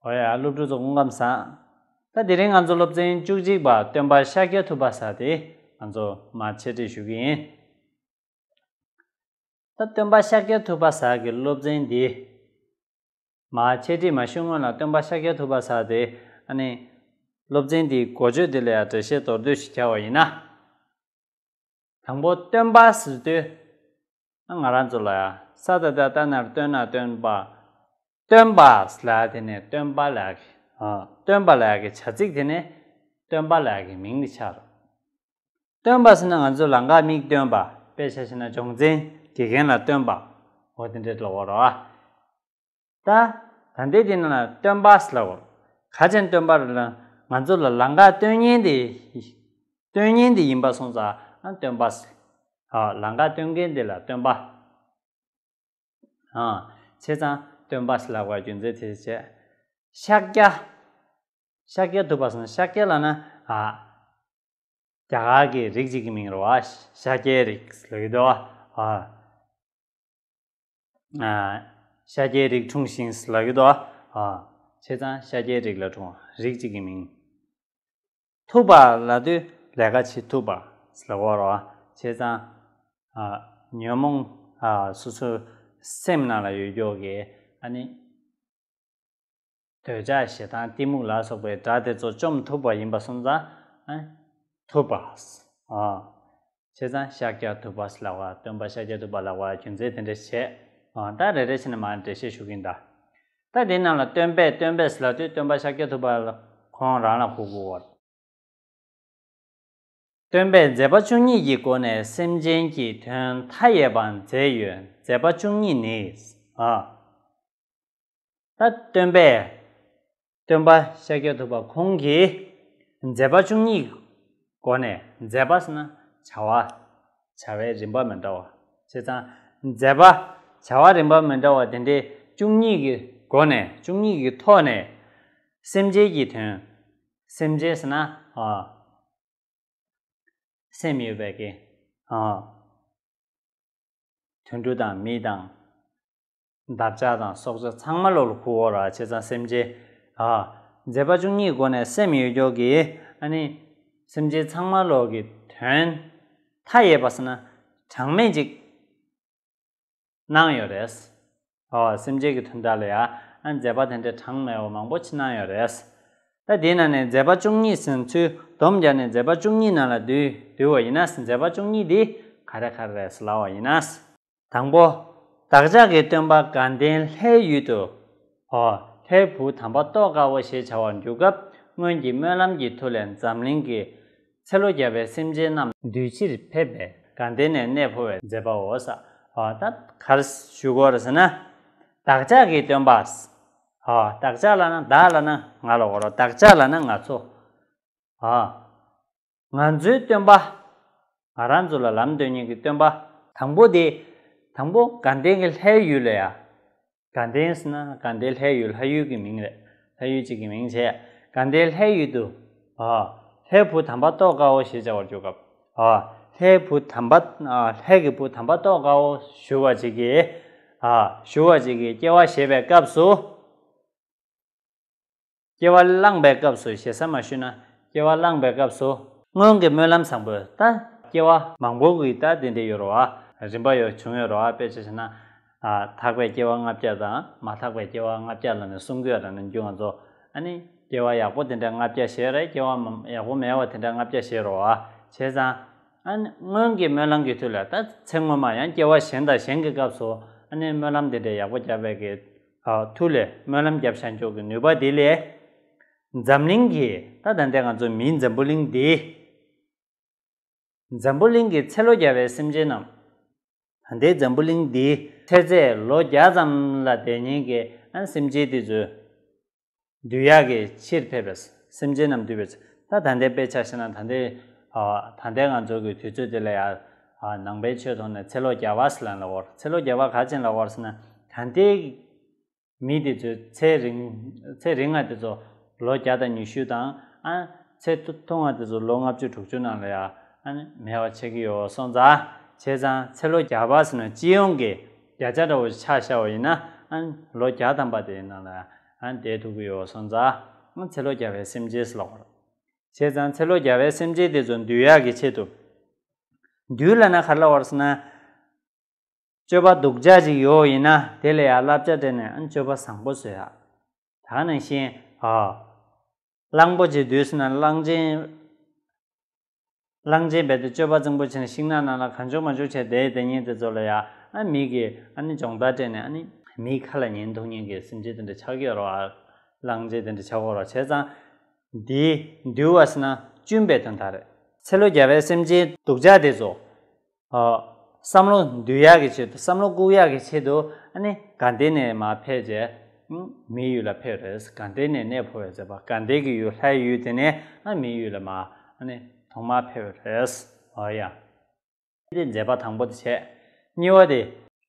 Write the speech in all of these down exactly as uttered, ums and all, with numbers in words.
ཨོ་ཡ། སློབ་ཕྲུག་ཚོ་སྐུ་ཁམས་བཟང་། ད་དེ་རིང་ང་ཚོ་སློབ་ཚན་བཅུ་གཅིག་པ་སྟོན་པ་ཤཱཀྱ་ཐུབ་པ་ཟེར་དེ་ང་ཚོ་མར་འཆད་ཁྲིད་ཞུ་གི་ཡིན། ད་སྟོན་པ་ཤཱཀྱ་ཐུབ་པ་ཟེར་གྱི་སློབ་ཚན་འདི་མར་འཆད་ཁྲིད་མ་ཞུ་སྔོན་ལ་སྟོན་པ་ཤཱཀྱ་ཐུབ་པ་ཟེར་དེ་ཨ་ནི་སློབ་ཚན་འདིའི་འགོ་བརྗོད་དེ་ལ་ཡང་འགྲེལ་བཤད་མདོར་བསྡུས་ཤིག་བྱ་བ་ཡིན་ན། དང་པོ་སྟོན་པ་ཟེར་དུས། ང་རང་ཚོ་ལ་ཡ་ས་ད་བཏགས་སྟ་ན་ར་སྟོ་ན་སྟོན་པ། སྟོན་པ་ལ་དེ་ནས་སྟོན་པ་ལ་ཡ་གི། ཨ། སྟོན་པ་ལ་ཡ་གི་བྱ་ཚིག་དེ་ནས་སྟོན་པ་ལ་ཡ་གི་མིང་དེ་ཆགས་རེད། སྟོན་པ་ཟེར་ན་ང་ཚོ་ལམ་ཁ་མིག་སྟོན་པ། དཔེ་ཆ་བཞག་ན་སྦྱོང་ཚན་དགེ་རྒན་ལ་སྟོན་པ། འོ་དེ་འདྲའི་ལབ་པ་རེད་བ། ད། ད་ལྟའི་འདི་ནང་ལ་སྟོན་པ་ཟེར་ལབ་པ། ག་ཅན་སྟོན་པ་རེད་ལ། ང་ཚོ་ལ་ལམ་ཁ་སྟོན་མཁན་དེ། སྟོན་མཁན་དེ་ཡིན་པ་སོང་ཙང་ཨ་སྟོན་པ་ཟེར། ཨ། ལམ་ཁ་སྟོན་མཁན་དེ་ལ་སྟོན་པ། ཨ། བྱས་ཙང་སྟོན་པ་ཟེར་ལབ་པའི་རྒྱུ་མཚན་དེ་བྱས། ཤཱཀྱ། ཤཱཀྱ་ཐུབ་པ་ཟེར་ན་ཤཱཀྱ་ལབ་ན། ཨ། རྒྱ་གར་གྱི་རིགས་གཅིག་གི་མིང་རེད་བ། ཤཱཀྱའི་རིགས་ལབ་ཀྱི་འདུག་བ། ཨ། ཨ། ཤཱཀྱའི་རིགས་འཁྲུངས་ཤིང་ལབ་ཀྱི་འདུག་བ། ཨ། བྱས་ཙང་ཤཱཀྱའི་རིགས་ལ་འཁྲུངས་པ། རིགས་གཅིག་གི་མིང་། ཐུབ་པ་ལབ་དུས་ལས་ཀ་བྱེད་ཐུབ་པ་ལབ་པ་རེད་བ། བྱས་ཙང་། ཨ། ཉོན་མོངས། ཨ། སོ་སོའི་སེམས་ནང་ལ་ཡོད་ཀྱོག་གི་ཨ་ནི། འདོད་ཆགས་ཞེ་སྡང་གཏི་མུག་ལ་སོགས་པའི་དགྲ་དེ་ཚོ་བཅོམ་ཐུབ་པ་ཡིན་པ་སོང་ཙང་། ཨ། ཐུབ་པ། ཨ། བྱས་ཙང་ཤཱཀྱ་ཐུབ་པ་ལབ་པ། སྟོན་པ་ཤཱཀྱ་ཐུབ་པ་ལབ་པ་རྒྱུ་མཚན་དེ་འདྲ་བྱས། ཨ། ད་རེ་རེ་བྱས་ནས་མར་འགྲེལ་བཤད་ཞུ་གི་ཡིན་ད། ད་དེའི་ནང་ལ་སྟོན་པས་སྟོན་པས་ལབ་དུས་སྟོན་པ་ཤཱཀྱ་ཐུབ་པ་ཁོང་རང་ལ་གོ་དགོས་པ། སྟོན་པས་མཛད་པ་བཅུ་གཉིས་ཀྱི་སྒོ་ནས་སེམས་ཅན་གྱི་དོན་མཐའ་ཡས་པ་མཛད་ཡོད། མཛད་པ་བཅུ་གཉིས་ནི། ཨ། ད་སྟོན་པས། སྟོན་པ་ཤཱཀྱ་ཐུབ་པ་ཁོང་གིས་མཛད་པ་བཅུ་གཉིས་སྒོ་ནས། མཛད་པ་ཟེར་ན་བྱ་བ། བྱ་བའི་རིམ་པ་མི་འདྲ་བ། བྱས་ཙང་མཛད་པ། བྱ་བ་རིམ་པ་མི་འདྲ་བ་དེ་འདྲའི་བཅུ་གཉིས་ཀྱི་སྒོ་ནས། བཅུ་གཉིས་ཀྱི་ཐོག་ནས་སེམས་ཅན་གྱི་དོན། སེམས་ཅན་ཟེར་ན། ཨ། སེམས་ཡོད་པའི་གི། ཨ། དུད་འགྲོ་དང་མི་དང་། འདབ་ཆགས་དང་སྲོག་ཆགས་ཚང་མ་ལོག་ལ་གོ་དགོས་རེད་བ། བྱས་ཙང་སེམས་ཅན། ཨ། མཛད་པ་བཅུ་གཉིས་སྒོ་ནས་སེམས་ཡོད་ཀྱོག་གི་ཨ་ནི། སེམས་ཅན་ཚང་མ་ལོག་གི་དོན། མཐའ་ཡས་པ་ཟེར་ན་གྲངས་མེད་ཅིག་གནང་ཡོད་རེད། ཨོ། སེམས་ཅན་གྱི་དོན་དག་ལ་ཡ། ཨ། མཛད་པ་དེ་འདྲ་གྲངས་མེད་པ་མང་པོ་ཅིག་གནང་ཡོད་རེད། ད་དེའི་ནང་ནས་མཛད་པ་བཅུ་གཉིས་ཟེར་ཚུལ་སྡོམ་རྒྱག་ནས་མཛད་པ་བཅུ་གཉིས་ནང་ལ་བསྡུས་བསྡུས་པ་ཡིན་ན། མཛད་པ་བཅུ་གཉིས་འདི་ག་རེ་ག་རེ་རེད་ལབ་པ་ཡིན་ན། དང་པོ། བདག་ཅག་གི་སྟོན་པ་དགའ་ལྡན་ལྷའི་ཡུལ་དུ། ཨོ། ལྷའི་བུ་དམ་པ་ཏོག་དཀར་པོ་ཞེས་བྱ་བར་འཇུག་སྐབས་སྔོན་གྱི་སྨོན་ལམ་གྱི་མཐུ་ལས་འཛམ་གླིང་གི་ཚེ་ལོ་བརྒྱ་པའི་སེམས་ཅན་རྣམས་འདུལ་ཕྱིར་ཕེབས་པས་དགའ་ལྡན་ནས་གནས་འཕོ་བའི་མཛད་པའོ་ཟེར། ཨོ། ད་ག་རེ་ཞུ་དགོས་རེད་ཟེར་ན། བདག་ཅག་གི་སྟོན་པ། ཨོ། བདག་ཅག་ལབ་ན་བདག་ལབ་ན་ང་ལ་གོ་རོགས། བདག་ཅག་ལབ་ན་ང་ཚོ། ཨོ། ང་ཚོའི་སྟོན་པ། ང་རང་ཚོ་ལ་ལམ་སྟོན་མཁན་གྱི་སྟོན་པ། དང་པོ་དེ། དང་པོ་དགའ་ལྡན་གྱི་ལྷའི་ཡུལ་ལ་ཡ། དགའ་ལྡན་ཟེར་ན་དགའ་ལྡན་ལྷའི་ཡུལ། ལྷ་ཡུལ་གྱི་མིང་རེད། ལྷ་ཡུལ་གཅིག་གི་མིང་བྱས། དགའ་ལྡན་ལྷའི་ཡུལ་དུ། ཨ། ལྷའི་བུ་དམ་པ་ཏོག་དཀར་པོ་ཞེས་བྱ་བར་འཇུག་སྐབས། ཨ། ལྷའི་བུ་དམ་པ། ཨ། ལྷའི་གི་བུ་དམ་པ་ཏོག་དཀར་པོ་ཞུ་བ་ཅིག་གིས། ཨ། ཞུ་བ་ཅིག་གིས་སྐྱེ་བ་བཞེས་པའི་སྐབས་སུ། སྐྱེ་བ་བླངས་པའི་སྐབས་སུ། ཞེ་ས་མ་ཞུས་ན། སྐྱེ་བ་བླངས་པའི་སྐབས་སུ། སྔོན་གྱི་སྨོན་ལམ་བཟང་པོས་ད་སྐྱེ་བ་མང་པོ་གི་ད་དེ་འདྲ་ཡོད་རེད་བ། རིམ་པ་ཡོད་བྱུང་ཡོད་རེད་བ། དཔེ་ཆ་བཞག་ན། ཨ། ཐར་པའི་སྐྱེ་བ་ལྔ་བརྒྱ་དང་མ་ཐར་པའི་སྐྱེ་བ་ལྔ་བརྒྱ་ལབ་ནས་གསུང་གི་ཡོད་རེད། ནམ་རྒྱུན་ང་ཚོ་ཨ་ནི་སྐྱེ་བ་ཡག་པོ་དེ་འདྲ་ལྔ་བརྒྱ་བཞེས་རེད། སྐྱེ་བ་མ་ཡག་པོ་མེད་པ་དེ་འདྲ་ལྔ་བརྒྱ་བཞེས་རེད་བ། བྱས་ཙང་ཨ་ནི་སྔོན་གྱི་སྨོན་ལམ་གྱི་མཐུ་ལས། ད་ཚེ་སྔོན་མ་ཡང་སྐྱེ་བ་གཞན་དང་གཞན་གྱི་སྐབས་སུ་ཨ་ནི་སྨོན་ལམ་དེ་འདྲ་ཡག་པོ་བརྒྱབ་པའི་གི། ཨ། མཐུ་ལས། སྨོན་ལམ་བརྒྱབ་བཞག་ཆོག་གི་ནུས་པ་དེ་ལས། འཛམ་གླིང་གི། ད་ད་ལྟ་ང་ཚོ་མིའི་འཛམ་བུ་གླིང་འདི། འཛམ་བུ་གླིང་གི་ཚེ་ལོ་བརྒྱ་པའི་སེམས་ཅན་རྣམས། ད་ལྟའི་འཛམ་བུ་གླིང་འདིའི་ཚེ་ཚད་ལོ་བརྒྱ་ཙམ་ལ་བསྡད་མཁན་གྱི་ཨ་སེམས་ཅན་དེ་ཚོའི་འདུལ་ཡག་གི་ཕྱིར་ཕེབས་པས། སེམས་ཅན་རྣམས་འདུལ་བའི་ཕྱིར། ད་ད་ལྟའི་དཔེ་ཆ་བཞག་ན། ད་ལྟའི། ཨ། ད་ལྟའི་ང་ཚོ་གི་དུས་ཚོད་དེ་ལ་ཡ། ཨ། ནང་པའི་ཆོས་ཐོག་ནས་ཚེ་ལོ་བརྒྱ་པ་ཟེར་ལབ་ནས་ལབ་པ་རེད། ཚེ་ལོ་བརྒྱ་པ་ག་ཅན་ལབ་པ་རེད་ཟེར་ན། ད་ལྟའི་མི་དེ་ཚོའི་ཚེ་རིང་། ཚེ་རིང་ང་དེ་ཚོ་ལོ་བརྒྱ་དང་ཉི་ཤུ་དང་། ཨ། ཚེ་ཐུང་ང་དེ་ཚོ་ལོ་ལྔ་བཅུ་དྲུག་ཅུ་ནང་ལ་ཡ། ཨ་ནི་མེད་པ་ཆགས་ཀྱི་ཡོད་སོང་ཙང་། བྱས་ཙང་ཚེ་ལོ་བརྒྱ་པ་ཟེར་ན་སྤྱི་ཡོངས་ཀྱི་བརྒྱ་ཆ་འདྲ་བོ་ཆ་བཞག་པ་ཡིན་ན། ཨ་ནི་ལོ་བརྒྱ་ཐམ་པ་དེའི་ནང་ལ་ཡ། ཨ་བསྡད་ཐུབ་ཀྱི་ཡོད་སོང་ཙང་ཨ་ཚེ་ལོ་བརྒྱ་པའི་སེམས་ཅན་ཟེར་ལབ་པ་རེད། བྱས་ཙང་ཚེ་ལོ་བརྒྱ་པའི་སེམས་ཅན་དེ་ཚོ་འདུལ་ཡག་གི་ཆེད་དུ། འདུལ་ལབ་ན་ག་རེ་ལབ་པ་རེད་ཟེར་ན། སྤྱོད་པ་སྡུག་ཅག་ཅིག་ཡོད་ཡིན་ན་དེ་ལ་ཡང་བསླབ་བྱ་སྤྲད་ནས་ཨ་ནི་སྤྱོད་པ་བཟང་པོ་བཟོ་ཡག་ད་ག་ནང་བཞིན་ཨ། གླང་པོ་ཆེ་འདུལ་ཟེར་ན་གླང་ཆེན། གླང་ཆེན་རྦད་དེ་སྤྱོད་པ་རྩིང་པོ་བྱས་ནས་ཤིང་ནགས་ནང་ལ་གང་བྱུང་མང་བྱུང་བྱས་བསྡད་བསྡད་མཁན་དེ་ཚོ་ལ་ཡང་ཨ་མི་གིས་ཨ་ནི་སྦྱོང་བརྡར་སྤྲད་ནས་ཨ་ནི་མིའི་ཁ་ལ་ཉན་ཐུབ་མཁན་གྱི་སེམས་ཅན་དེ་འདྲ་ཆགས་ཀྱི་ཡོད་རེད་བ། གླང་ཆེན་དེ་འདྲ་ཆགས་ཀྱི་ཡོད་རེད་བ། བྱས་ཙང་འདིའི་འདུལ་བ་ཟེར་ན་གཅུན་པའི་དོན་དག་རེད། ཚེ་ལོ་བརྒྱ་པའི་སེམས་ཅན་སྡུག་ཅག་དེ་ཚོ། ཨ། བསམ་བློ་འདུལ་ཡག་གི་ཆེད་དུ་བསམ་བློ་བཀུག་ཡག་གི་ཆེད་དུ་ཨ་ནི་དགའ་ལྡན་ནས་མར་ཕེབས་རྗེས་མིའི་ཡུལ་ལ་ཕེབས་རེད། དགའ་ལྡན་ནས་གནས་སྤོ་བའི་མཛད་པ། དགའ་ལྡན་གྱི་ཡུལ་ལྷའི་ཡུལ་དེ་ནས་ཨ་མིའི་ཡུལ་ལ་མར་ཨ་ནི་ཐོག་མར་ཕེབས་རེད། ཨོ་ཡ། འདི་མཛད་པ་དང་པོ་དེ་བྱས། གཉིས་པ་དེ།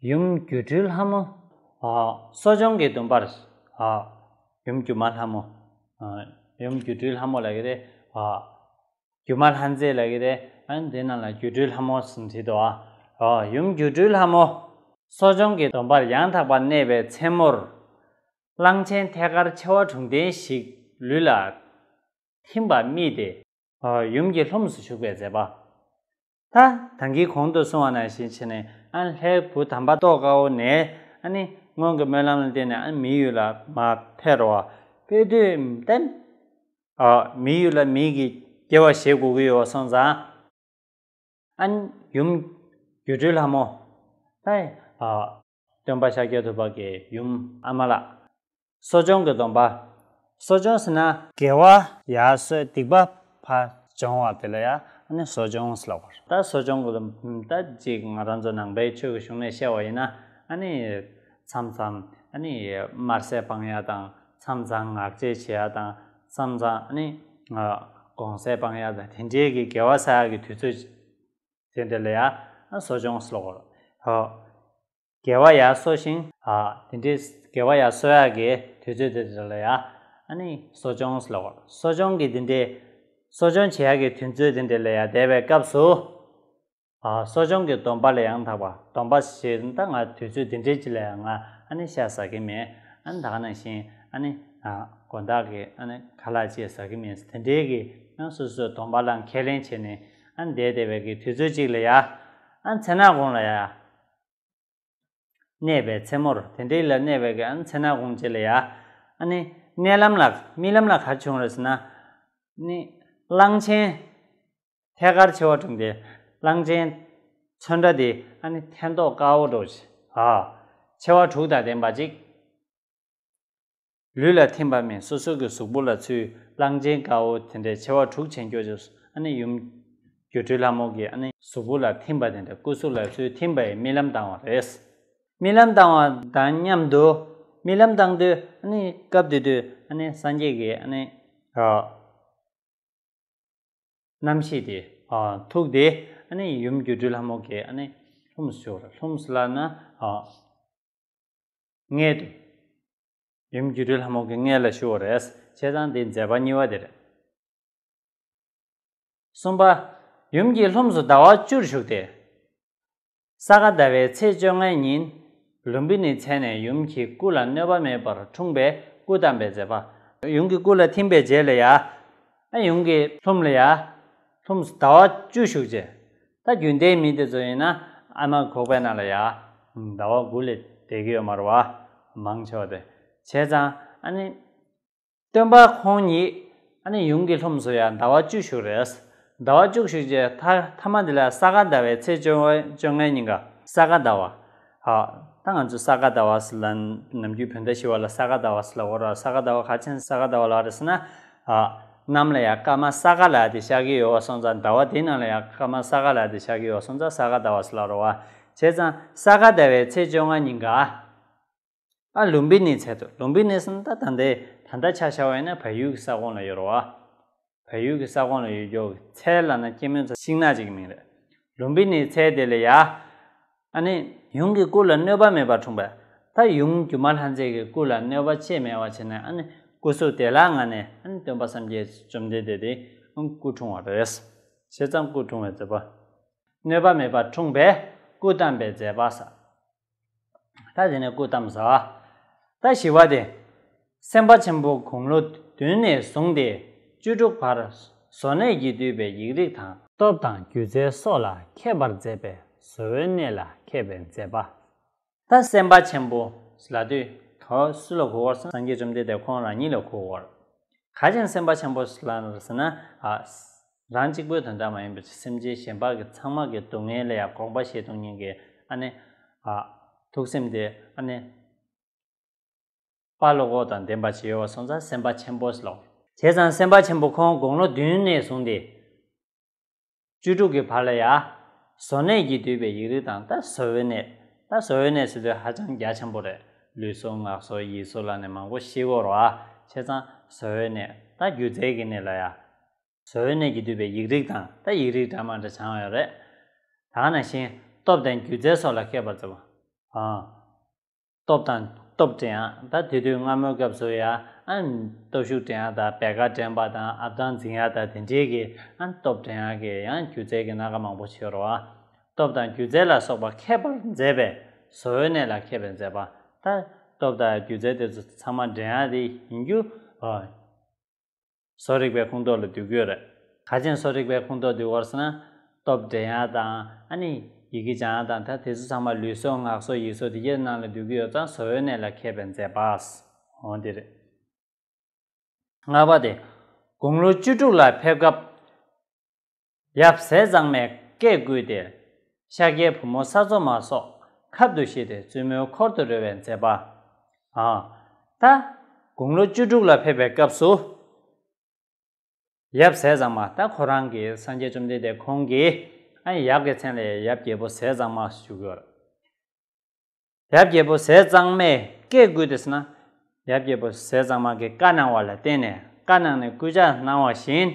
ཡུམ་སྒྱུ་འཕྲུལ་ལྷ་མོ། ཨ། གསོ་སྦྱོང་གི་སྡོམ་པར། ཨ། ཡུམ་སྒྱུ་མ་ལྷ་མོ། ཨ། ཡུམ་སྒྱུ་འཕྲུལ་ལྷ་མོ་ལབ་ཀྱི་རེད། ཨ། སྒྱུ་མ་ལྷ་མཛེས་ལབ་ཀྱི་རེད། ཨ་ནི་དེ་ནང་ལ་སྒྱུ་འཕྲུལ་ལྷ་མོ་ཟེར་བྲིས་འདུག་ཨ། ཨ། ཡུམ་སྒྱུ་འཕྲུལ་ལྷ་མོ། གསོ་སྦྱོང་གི་སྡོམ་པར་ཡང་དག་པར་གནས་པའི་མཚན་མོར། གླང་ཆེན་ཐལ་དཀར་མཆེ་བ་དྲུག་ལྡན་ཞིག་ལུས་ལ་ཐིམ་པ་རྨིས་ཏེ། ཨ། ཡུམ་གྱི་ལྷུམས་སུ་ཞུགས་པའི་མཛད་པ། ད་ད་གིན་གོང་དུ་གསུངས་པ་ནང་བཞིན་བྱས་ནས་ཨ་ལྷའི་བུ་དམ་པ་ཏོག་དཀར་པོ་ནས་ཨ་ནི་སྔོན་གྱི་སྨོན་ལམ་ལ་བརྟེན་ནས་ཨ་མིའི་ཡུལ་ལ་མར་ཕེབས་རོགས། ཕེབས་དུས་ཏན། ཨ། མིའི་ཡུལ་ལ་མིའི་གི་སྐྱེ་བ་བཞེས་དགོས་ཀྱི་ཡོད་སོང་ཙང་། ཨ་ནི་ཡུམ་སྒྱུ་འཕྲུལ་ལྷ་མོ། ད། ཨ། སྟོན་པ་ཤཱཀྱ་ཐུབ་པ་གི་ཡུམ་ཨ་མ་ལགས། གསོ་སྦྱོང་གི་སྡོམ་པ། གསོ་སྦྱོང་ཟེར་ན་དགེ་བ་ཡར་གསོས། སྡིག་པ་ཕར་སྦྱོང་བ་དེ་ལ་ཡང་ཨ་ནི་གསོ་སྦྱོང་ཟེར་ལབ་པ་རེད། ད་གསོ་སྦྱོང་གི་སྡོམ་ད་ཅིག་ང་རང་ཚོ་ནང་པའི་ཆོས་ཀྱི་གཞུང་ནས་བཤད་པ་ཡིན་ན་ཨ་ནི་མཚམས་མཚམས་ཨ་ནི་དམར་ཟས་སྤང་ཡག་དང་། མཚམས་མཚམས་ངག་བཅད་བྱེད་ཡག་དང་། མཚམས་མཚམས་ཨ་ནི་དགོང་ཟས་སྤང་ཡག་དང་། དེ་འདྲའི་གི་དགེ་བ་བསགས་ཡག་གི་དུས་ཚོད་དེ་འདྲ་ལ་ཡང་གསོ་སྦྱོང་ཟེར་ལབ་པ་རེད། ཧོ། དགེ་བ་ཡར་གསོ་ཞིང་། ཨ། དེ་འདྲའི་དགེ་བ་ཡར་གསོ་ཡག་གི་དུས་ཚོད་དེ་འདྲ་ལ་ཡང་ཨ་ནི་གསོ་སྦྱོང་ཟེར་ལབ་པ་རེད། གསོ་སྦྱོང་གི་དེ་འདྲའི་གསོ་སྦྱོང་བྱེད་ཡག་གི་དུས་ཚོད་དེ་འདྲ་ལ་ཡང་བསྡད་པའི་སྐབས་སུ། ཨ། གསོ་སྦྱོང་གི་སྡོམ་པ་ལ་ཡང་དག་པ། སྡོམ་པ་ཞེས་ད་ང་དུས་ཚོད་དེ་འདྲའི་ཅིག་ལ་ཡང་ང་ཨ་ནི་ཤ་ཟ་གི་མེད། ཨ་ནི་ད་ག་ནང་བཞིན་ཨ་ནི་ཨ་དགོང་དག་གི་ཨ་ནི་ཁ་ལག་ཅིག་ཟ་གི་མེད། དེ་འདྲའི་གི་ཨ་སོ་སོའི་སྡོམ་པ་ལ་ཁས་ལེན་བྱས་ནས་ཨ་ནི་བསྡད་བསྡད་པའི་གི་དུས་ཚོད་ཅིག་ལ་ཡང་ཨ་ནི་མཚན་ནག་གུང་ལ་ཡང་གནས་པའི་མཚན་མོར། དེ་འདྲའི་ལ་གནས་པའི་གི་ཨ་ནི་མཚན་ནག་གུང་ཅིག་ལ་ཡང་ཨ་ནི་མནལ་ལམ་ལ་རྨི་ལམ་ལ་ག་རེ་བྱུང་རེད་ཟེར་ན། ཨ་ནི་གླང་ཆེན། ཐལ་དཀར་མཆེ་བ་དྲུག་ལྡན་གླང་ཆེན་ཚོན་ཁྲ་དེ་ཨ་ནི་ཐལ་མདོག་དཀར་པོ་འདྲ་བོ་ཅིག་ཨ། མཆེ་བ་དྲུག་དང་ལྡན་པ་ཅིག་ལུས་ལ་ཐིམ་པ་རྨིས། སོ་སོ་གི་གཟུགས་པོ་ལ་ཚུར་གླང་ཆེན་དཀར་པོ་དེ་འདྲའི་མཆེ་བ་དྲུག་ཅན་སྐྱོ་ཅིག་ཨ་ནི་ཡུམ་སྒྱུ་འཕྲུལ་ལྷ་མོ་གི་ཨ་ནི་གཟུགས་པོ་ལ་ཐིམ་པ་དེ་འདྲ། སྐུ་གཟུགས་ལ་ཚུར་ཐིམ་པའི་རྨི་ལམ་བཏང་བ་རེད། རྨི་ལམ་བཏང་བ་དང་མཉམ་དུ་རྨི་ལམ་བཏང་དུས་ཨ་ནི་སྐབས་དེ་དུས་ཨ་ནི་སངས་རྒྱས་ཀྱི་ཨ་ནི་ཨ། རྣམ་ཤེས་དེ། ཨ། ཐུགས་དེ་ཨ་ནི་ཡུམ་སྒྱུ་འཕྲུལ་ལྷ་མོ་གི་ཨ་ནི་ལྷུམས་སུ་ཞུགས་པ་རེད། ལྷུམས་སུ་ལབ་ན། ཨ། མངལ་དུ། ཡུམ་སྒྱུ་འཕྲུལ་ལྷ་མོ་གི་མངལ་ལ་ཞུགས་པ་རེད། བྱས་ཙང་འདི་མཛད་པ་གཉིས་པ་དེ་རེད། གསུམ་པ། ཡུམ་གྱི་ལྷུམས་སུ་ཟླ་བ་བཅུར་ཞུགས་ཏེ། ས་ག་ཟླ་བའི་ཚེས་བཅོ་ལྔའི་ཉིན། ལུམྦི་ནིའི་ཚལ་ནས་ཡུམ་གྱི་སྐུ་ལ་གནོད་པ་མེད་པར་འཁྲུངས་པའི་སྐུ་བལྟམས་པའི་མཛད་པ། ཡུམ་གྱི་སྐུ་ལ་ཐིམ་པའི་རྗེས་ལ་ཡ། ཨ་ཡུམ་གྱི་ལྷུམས་ལ་ཡ། ལྷུམས་སུ་ཟླ་བ་བཅུ་ཞུགས་རྗེས། ད་རྒྱུན་ལྡན་མི་དེ་ཚོ་ཡིན་ན་ཨ་མ་གོག་པའི་ནང་ལ་ཡ། ཟླ་བ་དགུ་ལས་འདས་ཀྱི་ཡོད་མ་རེད་བ། མང་ཆེ་བ་དེ། བྱས་ཙང་ཨ་ནི། སྟོན་པ་ཁོང་ཉིད་ཨ་ནི་ཡུམ་གྱི་ལྷུམས་སུ་ཡང་ཟླ་བ་བཅུ་བཞུགས་རེད། ཟླ་བ་བཅུ་བཞུགས་རྗེས་ཐ་ཐ་མ་དེ་ལ་ས་ག་ཟླ་བའི་ཚེས་བཅོ་ལྔ་བཅོ་ལྔའི་ཉིན་ཀ་ས་ག་ཟླ་བ། ཨ། ད་ང་ཚོ་ས་ག་ཟླ་བ་ཟེར་ལ་ནམ་རྒྱུན་བོད་ཟླ་བཞི་པ་ལ་ས་ག་ཟླ་བ་ཟེར་ལབ་ཀྱི་ཡོད་རེད། ས་ག་ཟླ་བ་ག་རེ་བྱས་ནས་ས་ག་ཟླ་བ་ལབ་རེད་ཟེར་ན། ཨ། གནམ་ལ་ཡང་སྐར་མ་ས་ག་ལབ་དེ་ཤར་གྱི་ཡོད་པ་སོང་ཙང་ཟླ་བ་དེའི་ནང་ལ་ཡང་སྐར་མ་ས་ག་ལབ་དེ་ཤར་གྱི་ཡོད་པ་སོང་ཙང་ས་ག་ཟླ་བ་ཟེར་ལབ་ཀྱི་ཡོད་རེད་བ། བྱས་ཙང་ས་ག་ཟླ་བའི་ཚེས་བཅོ་ལྔ་ཉིན་ཀ་ཨ་ལུམྦི་ནིའི་ཚལ་དུ། ལུམྦི་ནི་ཟེར་ན་ད་ད་ལྟའི་ད་ལྟ་ཆ་བཞག་པ་ཡིན་ན་བལ་ཡུལ་གྱི་ས་ཁོངས་ལ་ཡོད་རེད་བ། བལ་ཡུལ་གྱི་ས་ཁོངས་ལ་ཡོད་རྒྱུ་ཚལ་ལབ་ན་སྐྱེད་མོས་ཚལ་ཤིང་ནགས་ཅིག་གི་མིང་རེད། ལུམྦི་ནིའི་ཚལ་དེ་ལ་ཡ། ཨ་ནི་ཡུམ་གྱི་སྐུ་ལ་གནོད་པ་མེད་པར་འཁྲུངས་པས། ད་ཡུམ་སྒྱུ་མ་ལྷ་མཛེས་ཀྱི་སྐུ་ལ་གནོད་པ་ཅི་མེད་པ་བྱས་ནས་ཨ་ནི་སྐུ་གཟུགས་བདེ་བླག་ངང་ནས་ཨ་ནི་སྟོན་པ་སངས་རྒྱས་བཅོམ་ལྡན་འདས་དེ་སྐུ་འཁྲུངས་པ་རེད། བྱས་ཙང་སྐུ་འཁྲུངས་པའི་མཛད་པ། གནོད་པ་མེད་པར་འཁྲུངས་པས་སྐུ་བལྟམས་པའི་མཛད་པ་ཟེར། ད་དེ་ནས་སྐུ་བལྟམས་ཟེར་བ། ད་བཞི་པ་དེ། སེམས་དཔའ་ཆེན་པོ་དགུང་ལོ་བདུན་ནས་བཟུང་སྟེ་བཅུ་དྲུག་བར་བཟོ་གནས་ཀྱིས་བསྡུས་པའི་ཡིག་རིགས་དང་། སྟོབས་དང་སྒྱུ་རྩལ་སོགས་ལ་མཁས་པར་མཛད་པས་བཟོ་བོའི་གནས་ལ་མཁས་པའི་མཛད་པ། ད་སེམས་དཔའ་ཆེན་པོ་ལབ་དུས་ག་སུ་ལ་གོ་དགོས་རེད། སངས་རྒྱས་བཅོམ་ལྡན་འདས་ཁོང་རང་ཉིད་ལ་གོ་དགོས་རེད། ག་ཅན་སེམས་དཔའ་ཆེན་པོ་ལབ་ཟེར་ན། ཨ། རང་གཅིག་པོའི་དོན་དག་མ་ཡིན་པར་སེམས་ཅན་གཞན་པ་གི་ཚང་མ་གི་སྡུག་བསྔལ་ལ་ཡང་དགོངས་པ་བཞེས་ཐུབ་མཁན་གྱི་ཨ་ནི། ཨ། ཐུགས་སེམས་དེ་ཨ་ནི། དཔའ་བློ་ཁོག་དང་ལྡན་པ་ཞིག་ཡོད་པ་སོང་ཙང་སེམས་དཔའ་ཆེན་པོ་ཟེར་ལོ། བྱས་ཙང་སེམས་དཔའ་ཆེན་པོ་ཁོང་དགུང་ལོ་བདུན་ནས་བཟུང་སྟེ། བཅུ་དྲུག་གི་བར་ལ་ཡ། བཟོ་གནས་ཀྱིས་བསྡུས་པའི་ཡིག་རིགས་དང་ད་བཟོ་བོའི་གནས། ད་བཟོ་བོའི་གནས་ཟེར་དུས་ཧ་ཅང་རྒྱ་ཆེན་པོ་རེད། ལུས་སྲོག་ངག་སྲོག་ཡིད་སྲོག་ལ་ནས་མང་པོ་ཤི་གོ་རོ་ཨ། བྱས་ཙང་བཟོ་བོའི་གནས་ད་སྒྱུ་རྩལ་གྱི་གནས་ལ་ཡ། བཟོ་བོའི་གནས་ཀྱིས་བསྡུས་པའི་ཡིག་རིགས་དང་ད་ཡིག་རིགས་འདྲ་མ་འདྲ་སྦྱང་ཡོད་རེད། ད་ག་ནང་བཞིན་སྟོབས་དང་སྒྱུ་རྩལ་སོགས་ལ་མཁས་པར་མཛད་པ། ཨ། སྟོབས་དང་སྟོབས་འགྲན་ཡག་ད་དེ་དུས་སྔ་མོའི་སྐབས་སུ་ཡང་ཨ་སྟོབས་ཤུགས་འགྲན་ཡག་དང་བེར་ཀ་འགྲན་པ་དང་ཨབ་ཐང་འཛིན་ཡག་དང་དེ་འདྲའི་གི་ཨ་སྟོབས་འགྲན་ཡག་གི་ཡང་སྒྱུ་རྩལ་གྱི་སྣ་ཁ་མང་པོ་ཞིག་ཡོད་རེད་བ། སྟོབས་དང་སྒྱུ་རྩལ་ལ་སོགས་པ་མཁས་པར་མཛད་པས་བཟོ་བོའི་གནས་ལ་མཁས་པའི་མཛད་པ། ད་སྟོབས་དང་སྒྱུ་རྩལ་དེ་ཚོ་ཚང་མ་འགྲན་ཡག་དེ་ཡིན་རྒྱུ། ཨ། བཟོ་རིག་པའི་ཁོངས་གཏོགས་ལ་འདུ་གི་ཡོད་རེད། ག་ཅན་བཟོ་རིག་པའི་ཁོངས་གཏོགས་འདུ་གི་ཡོད་ཟེར་ན། སྟོབས་འགྲན་ཡག་དང་ཨ་ནི་ཡི་གེ་སྦྱང་ཡག་དང་ད་དེ་ཚོ་ཚང་མ་ལུས་སྲོག་ངག་སྲོག་ཡིད་སྲོག་དེ་གའི་ནང་ལ་འདུ་གི་ཡོད་ཙང་བཟོ་བོའི་གནས་ལ་མཁས་པའི་མཛད་པ། འོ་འདི་རེད། ལྔ་པ་དེ། དགུང་ལོ་བཅུ་དྲུག་ལ་ཕེབས་སྐབས། ཡབ་ཟས་གཙང་མས་བཀས་བསྐུལ་ཏེ། ཤཱཀྱའི་བུ་མོ་ས་འཚོ་མ་སོགས་ཁབ་ཏུ་བཞེས་ཏེ་བཙུན་མོའི་འཁོར་དུ་རོལ་བའི་མཛད་པ། ཨ། ད། དགུང་ལོ་བཅུ་དྲུག་ལ་ཕེབས་པའི་སྐབས་སུ། ཡབ་ཟས་གཙང་མ་ད་ཁོ་རང་གི་སངས་རྒྱས་བཅོམ་ལྡན་འདས་ཁོང་གི་ཨ་ཡབ་ཀྱི་མཚན་ལ་ཡབ་རྒྱལ་པོ་ཟས་གཙང་མ་ཞུ་གི་ཡོད་རེད། ཡབ་རྒྱལ་པོ་ཟས་གཙང་མས་བཀས་བསྐུལ་ཏེ་ཟེར་ན། ཡབ་རྒྱལ་པོ་ཟས་གཙང་མ་གིས་བཀའ་གནང་བ་ལ་བརྟེན་ནས་བཀའ་གནང་ནས་སྐུལ་ལྕག་གནང་བ་བཞིན།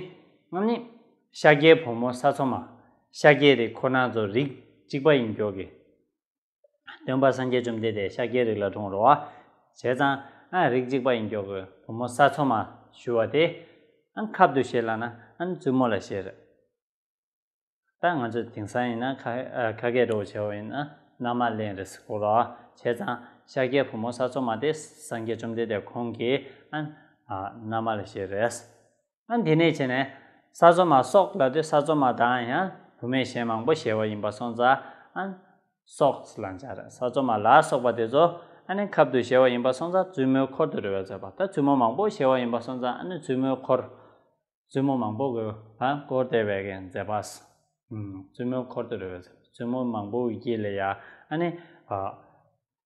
ཨ་ནི། ཤཱཀྱའི་བུ་མོ་ས་འཚོ་མ། ཤཱཀྱའི་རིགས་ཁོ་རང་ཚོ་རིགས་གཅིག་པ་ཡིན་ཀྱོག་གི། སྟོན་པ་སངས་རྒྱས་བཅོམ་ལྡན་འདས་ཤཱཀྱའི་རིགས་ལ་འཁྲུངས་རོ། བྱས་ཙང་ཨ་རིགས་གཅིག་པ་ཡིན་ཀྱོག་གི་བུ་མོ་ས་འཚོ་མ་ཞུ་བ་དེ། ཨ་ཁབ་ཏུ་བཞེས་ལབ་ན་ཨ་བཙུན་མོ་ལ་བཞེས་རེད། ད་ང་ཚོ་དེང་སང་ཡིན་ན་ཁ་ཨ་ཁ་སྐད་འདྲ་བོ་བྱས་པ་ཡིན་ན་མནའ་མ་ལེན་རེད་ཟེར་གོ་རོ། བྱས་ཙང་ཤཱཀྱའི་བུ་མོ་ས་འཚོ་མ་དེ་སངས་རྒྱས་བཅོམ་ལྡན་འདས་ཁོང་གིས་ཨ་ཨ་མནའ་མ་ལ་བཞེས་རེད། ཨ་དེ་ནས་བྱས་ནས་ས་འཚོ་མ་སོགས་ལབ་དུས་ས་འཚོ་མ་དང་ཡང་བུད་མེད་གཞན་མང་པོ་བཞེས་པ་ཡིན་པ་སོང་ཙང་ཨ་སོགས་ལབ་བྱ་རེད། ས་འཚོ་མ་ལ་སོགས་པ་དེ་ཚོ་ཨ་ནི་ཁབ་ཏུ་བཞེས་པ་ཡིན་པ་སོང་ཙང་བཙུན་མོའི་འཁོར་དུ་རོལ་བའི་མཛད་པ། ད་བཙུན་མོ་མང་པོ་བཞེས་པ་ཡིན་པ་སོང་ཙང་ཨ་ནི་བཙུན་མོའི་འཁོར། བཙུན་མོ་མང་པོ་གི་ཨ་བསྐོར་བསྡད་པའི་གི་མཛད་པ། ཨུམ། བཙུན་མོའི་འཁོར་དུ་རོལ་བའི་མཛད་པ། བཙུན་མོ་མང་པོ་གི་དཀྱིལ་ལ་ཡ་ཨ་ནི་ཨ་